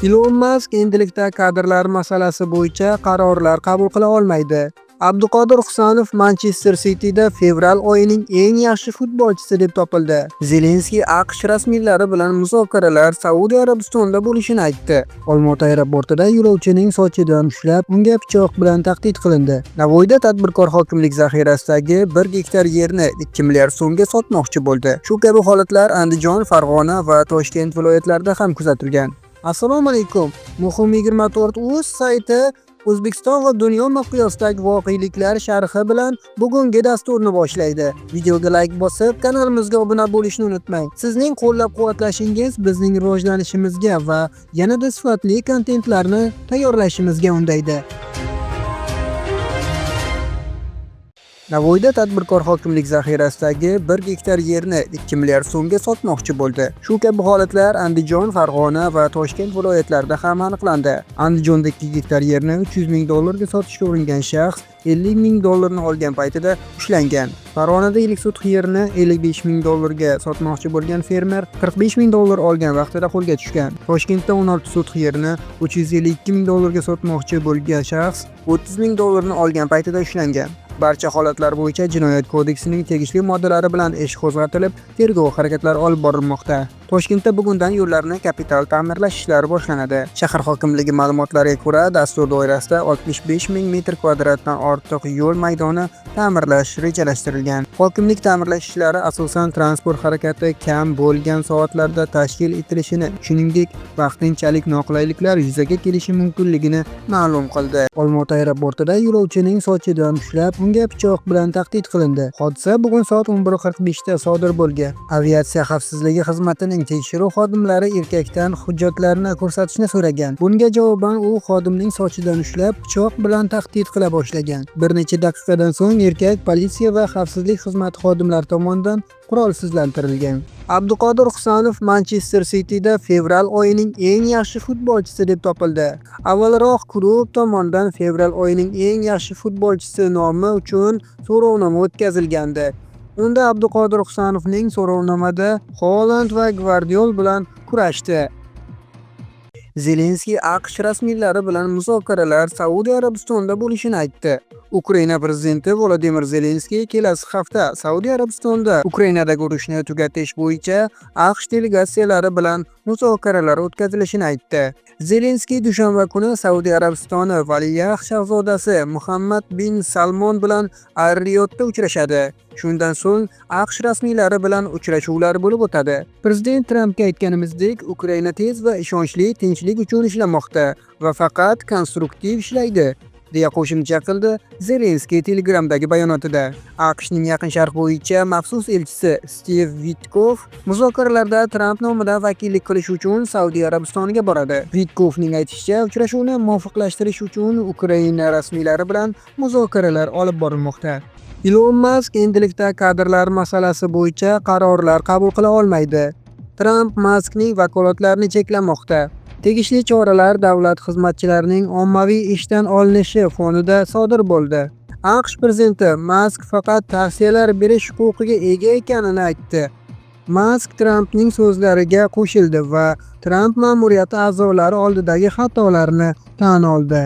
Ilon Mask endilikda kadrlar masalasi bo'yicha qarorlar qabul qila olmaydi. Abduqodir Husanov Manchester Cityda fevral oyining eng yaxshi futbolchisi deb topildi. Zelenskiy AQSh rasmiylari bilan muzokaralar Saudiya Arabistonida bo'lishini aytdi. Olmaota aeroportida yo'lovchining sochidan ushlab, unga pichoq bilan tahdid qilindi. Navoiyda tadbirkor hokimlik zaxirasidagi 1 gektar yerni 2 milliard so'mga sotmoqchi bo'ldi. Shu kabi holatlar Andijon, Farg'ona va Toshkent viloyatlarida ham kuzatilgan. Assalomu alaykum. Muhim 24 uz sayti O'zbekiston va dunyo miqyosidagi voqeliklar sharhi bilan bugungi dasturni boshlaydi. Videoga like bosib, kanalimizga obuna bo'lishni unutmang. Sizning qo'llab-quvvatlashingiz bizning rivojlanishimizga va yanada sifatli kontentlarni tayyorlashimizga undaydi. Navoiyda tadbirkor hokimlik zaxirasidagi 1 gektar yerni 2 milliard so'mga sotmoqchi bo'ldi. Shu kabi holatlar Andijon, Farg'ona va Toshkent viloyatlarida ham aniqlandi. Andijonda 2 gektar yerni 300 ming dollarga sotishga uringan shaxs 50 ming dollarni olgan paytida ushlangan. Farg'onada 50 sotix yerni 55 ming dollarga sotmoqchi bo'lgan fermer 45 ming dollar olgan vaqtida qo'lga tushgan. Toshkentda 16 sotix yerni 352 ming dollarga sotmoqchi bo'lgan shaxs 30 ming dollarni olgan paytida ushlangan. Barcha holatlar bo'yicha Jinoyat kodeksining tegishli moddalari bilan ish qo'zg'atilib, tergov harakatlari olib borilmoqda. Toshkentda bugundan yo'llarni kapital ta'mirlash ishlari boshlanadi. Shahar hokimligi ma'lumotlariga ko'ra, dastur doirasida 65 ming metr kvadratdan ortiq yo'l maydoni ta'mirlash rejalashtirilgan. Hokimlik ta'mirlash ishlari asosan transport harakati kam bo'lgan soatlarda tashkil etilishini, shuningdek, vaqtinchalik noqulayliklar yuzaga kelishi mumkinligini ma'lum qildi. Olmaota aeroportida yo'lovchining sochidan ushlab, unga pichoq bilan tahdid qilindi. Hodisa bugun soat 11:45 da sodir bo'lgan. Aviatsiya xavfsizligi xizmatining tekshiruv xodimlari erkakdan hujjatlarni ko'rsatishni so'ragan. Bunga javoban u xodimning sochidan ushlab, pichoq bilan tahdid qila boshlagan. Bir necha daqiqadan so'ng erkak politsiya va xavfsizlik xizmati xodimlari tomonidan qurolsizlantirilgan. Abduqodir Husanov Manchester Cityda fevral oyining eng yaxshi futbolchisi deb topildi. Avvalroq klub tomonidan fevral oyining eng yaxshi futbolchisi nomi uchun so'rovnoma o'tkazilgandi. Unda Abduqodir Husanovning so'rovnomada Holand va Gvardiol bilan kurashdi. Zelenskiy AQSh rasmiylari bilan muzokaralar Saudiya Arabistonida bo'lishini aytdi. Ukraina prezidenti Volodimir Zelenskiy kelasi hafta Saudiya Arabistonida Ukrainadagi urushni tugatish bo'yicha AQSh delegatsiyalari bilan muzokaralar o'tkazilishini aytdi. Zelenskiy dushanba kuni Saudiya Arabistoni valiahd shahzodasi Muhammad bin Salmon bilan Ar-Riyodda uchrashadi. Shundan so'ng AQSh rasmiylari bilan uchrashuvlar bo'lib o'tadi. Prezident Trampga aytganimizdek, Ukraina tez va ishonchli tinchlik uchun ishlamoqda va faqat konstruktiv ishlaydi, deya qo'shimcha qildi Zelenskiy Telegramdagi bayonotida. AQShning Yaqin Sharq bo'yicha maxsus elchisi Stiv Vitkoff muzokaralarda Tramp nomidan vakillik qilish uchun Saudiya Arabistoniga boradi. Vitkoffning aytishicha, uchrashuvni muvofiqlashtirish uchun Ukraina rasmiylari bilan muzokaralar olib borilmoqda. Ilon Mask endilikda kadrlar masalasi bo'yicha qarorlar qabul qila olmaydi. Tramp Maskning vakolatlarini cheklamoqda. Tegishli choralar davlat xizmatchilarining ommaviy ishdan olinishi fonida sodir bo'ldi. AQSh prezidenti Mask faqat tavsiyalar berish huquqiga ega ekanini aytdi. Mask Trampning so'zlariga qo'shildi va Tramp ma'muriyati a'zolari oldidagi xatolarni tan oldi.